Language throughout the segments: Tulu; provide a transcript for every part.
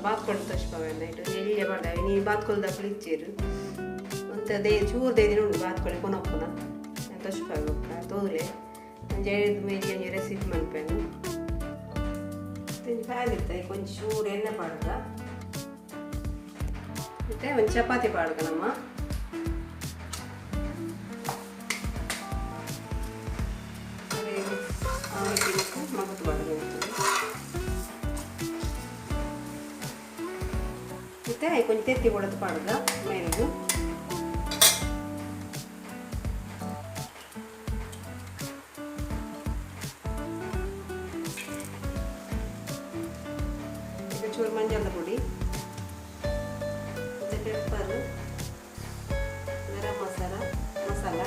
ಬಾತ್ಕೊಂಡು ತೋಚ್ಪವೆ ನೈಟ್ ಎಲ್ಲಿಯ ಪಾಡ್ದ ಇನಿ ಬಾತ್ಕೊಲ್ದಪ್ಪಲು ಇಚ್ಚೇರು ಒಂತೆ they ಚೂರು ದೇದಿನ ಉಂಡು ಬಾತ್ಕೊಳ್ಳಿ ಕೊನೊಪ್ಪುನ ತೋಚ್ಪವೆ ಬೊಕ್ಕ ತೋಲೆ ಒಂಜಿ ಐದು ಮೇಲೆ ಒಂಜಿ ರೆಸಿಪಿ ಮನ್ಪೆನು ಒಂಜಿ ಪ್ಯಾನ್ ಇತ್ತೆ ಕೊಂಚ ಚೂರು ಎಣ್ಣೆ ಪಾಡ್ದ ಮತ್ತೆ ಒಂದು ಚಪಾತಿ ಪಾಡ್ಕ ನಮ್ಮ ಮಗತ್ ಪಾಡ್ದ ಮತ್ತೆ ಕೊಂಚ ತೆತ್ತಿ ಕೊಡೋದು ಪಾಡ್ದ ಮೇಲದು ಚೂರು ಮಂಜಾದ ಪುಡಿ ಮತ್ತು ಪೆಪ್ಪರು, ಗರಂ ಮಸಾಲ ಮಸಾಲ,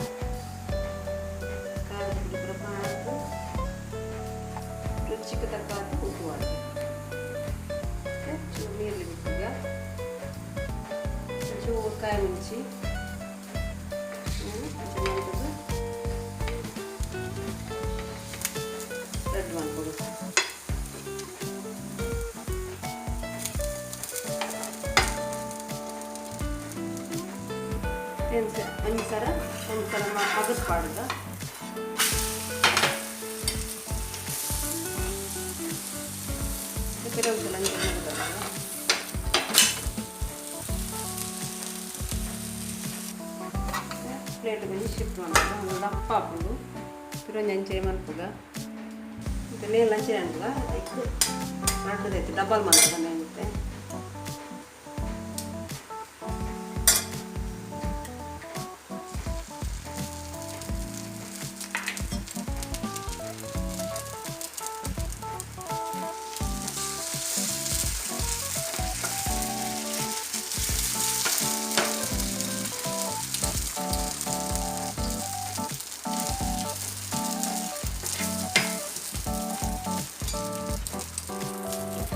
ಖಾರದ ಪುಡಿ ಪೂರ ಪಾಡ್ದು ರುಚಿಗೆ ತಕ್ಕಾದ ಉಪ್ಪು ಪಾಡ್ದು ಚೂರು ನೀರು ಬಿಟ್ಟುಗ ಚೂರು ಕಾಯಿ ಮುಂಚಿ ಸ್ಪ್ರೆಡ್ ಮಾಡ್ಕೊಡು. ಒಂಜಿ ಸರ ಒಂದು ಸಲ ಮಗತ್ ಪಾಡ್ದ ಕೆಲವು ಸಲ ಪ್ಲೇಟ್ ಬಂದು ಶಿಫ್ಟ್ ಮಾಡ್ಬೋದು. ಒಂದು ದಪ್ಪ ಹಾಕೋದು ಪಿರೊಂಜಿ ಅಂಚೆ ಮನ್ಪುಗ ಮತ್ತು ನೇಲ್ ಅಂಚೆ ಅನ್ಪುಗ ಐಕ್ ರಡ್ಡದೈತೆ ಡಬಲ್ ಮನ್ಪುಗ ಮತ್ತೆ.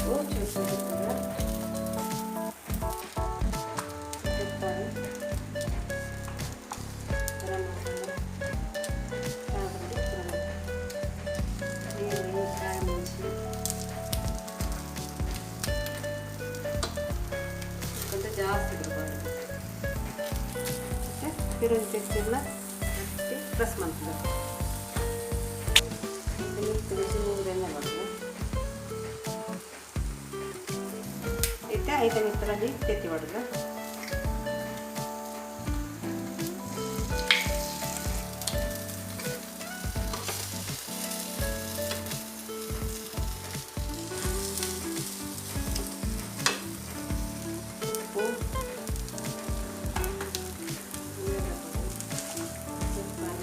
ಉಪ್ಪು ಚೂರು ಚೂರು ಪೆಪ್ಪರು, ಗರಂ ಮಸಾಲ, ಖಾರದ ಪುಡಿ ಪೂರ ನೀರುಳ್ಳಿ, ಕಾಯಿ ಮುಂಚಿ కొంచెం ಜಾಸ್ತಿ ಬಿಡಬಾರ್ದು. ಮತ್ತು ಪಿರುಂಜಿ ತೆಗ್ದಿಲ್ಲ ಮತ್ತೆ ಪ್ರೆಸ್ ಮಾಡ್ತದೆ. ಮಿಕ್ಸ್ ಎಣ್ಣೆ ಬರ್ತದೆ. ಇತ್ತೆ ಐತೆ ಮಿತ್ತರಲ್ಲಿ ತೆತ್ತಿ ಹೊಡೆದು ಉಪ್ಪು, ಪೆಪ್ಪರ್,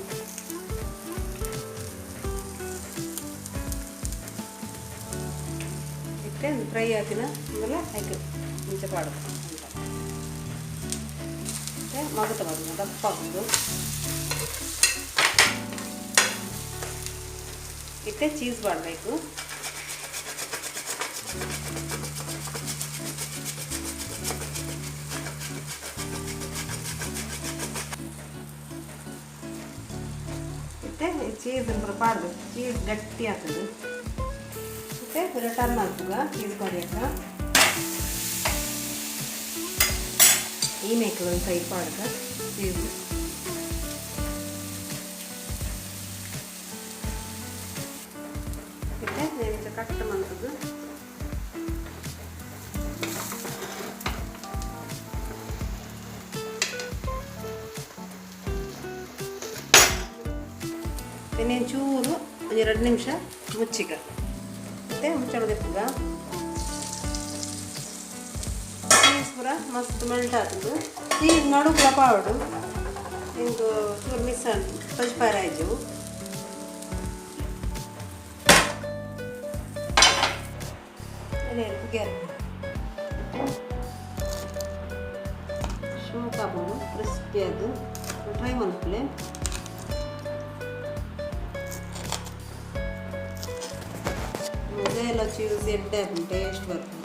ಇತ್ತೆ ಫ್ರೈ ಆತಿನ ಆಮೇಲೆ ಐಕ್ ಮುಂಚೆ ಪಾಡೋದು ಅಂತ. ಮತ್ತೆ ಮಗುತ ಬರೋದು ದಪ್ಪ ಹಾಕೋದು. ಇತ್ತೆ ಚೀಸ್ ಮಾಡಬೇಕು. ಇತ್ತೆ ಚೀಸ್ ಪೂರ ಪಾಡ್ದು ಚೀಸ್ ಗಟ್ಟಿ ಆಗ್ತದೆ. ಮತ್ತೆ ಪೂರ ಟರ್ನ್ ಹಾಕುಗ ಚೀಸ್ ಕೊರಿಯಕ್ಕ. ಈ ಮೇಕಲ್ ಒಂದು ಸೈಡ್ ಪಾಡ್ಗ ಚೀಸ್. ಇತ್ತೆ ಇಂಚ ಕಟ್ ಮಂತದ್ದು ಇನ್ನೇನು ಚೂರು ಒಂದು 2 ನಿಮಿಷ ಮುಚ್ಚಿಗ. ಮತ್ತು ಮುಚ್ಚಳದೆಪ್ಪುಗ. ಚೀಸ್ ಪೂರ ಮಸ್ತ್ ಮೆಲ್ಟ್ ಆತುಂಡು. ಚೀಸ್ ನಡುಕುಲ ಪಾವಡು ಇಂದು ಚೂರು ಮಿಸ್ ತೊಜ್ಪಾರ ಆಯ್ಜು. ಪುಗ್ಯಾರ ಶೋಕ್ ಆಪುಂಡು ಕ್ರಿಸ್ಪಿ ಅದು. ಟ್ರೈ ಮನ್ಪುಲೆ. ಮೊದಲ ಚೀಸ್ ಎಡ್ಡೆ ಆಪುಂಡು, ಟೇಸ್ಟ್ ಬರ್ಪುಂಡು.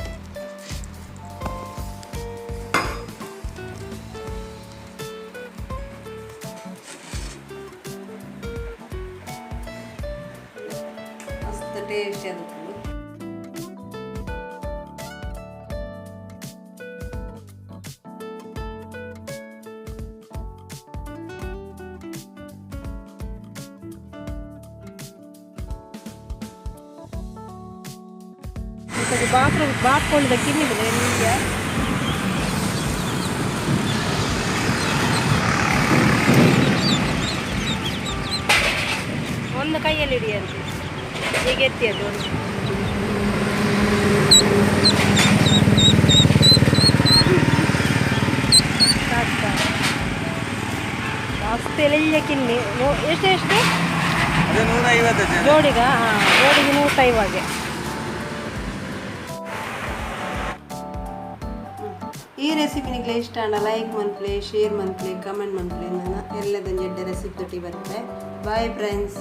ಮಸ್ತ್ ಟೇಸ್ಟ್ ಆದುಪ್ಪುಂಡು. ಬಾತ್ರ ಬಾತ್ಕೋಳಿದ ಕಿನ್ನಿ ಎಲ್ಯ. ಒಂದು ಕೈಯಲ್ಲಿ ಹಿಡಿಯಂತೆ ಹೀಗೆ ಎತ್ತಿ ಅದು ಒಂದು. ಸಾಕು ಸಾಕು. ಜಾಸ್ತಿ ಎಲ್ಯ ಕಿನ್ನಿ. ಎಷ್ಟು ಎಷ್ಟು? ಅದು 150 ಜನ. ಜೋಡಿಗ? ಹಾಂ, ಜೋಡಿಗೆ 150. ಈ ರೆಸಿಪಿ ನಿಮಗೆ ಇಷ್ಟ ಆಂಡ ಲೈಕ್ ಮನ್ಪ್ಲೆ, ಶೇರ್ ಮನ್ಪ್ಲೆ, ಕಮೆಂಟ್ ಮನ್ಪ್ಲೆ. ನಾನು ಎಲ್ಲದೊಂದು ಎಡ್ಡೆ ರೆಸಿಪಿ ತೊಟ್ಟಿ ಬರ್ತೆ. Bye friends.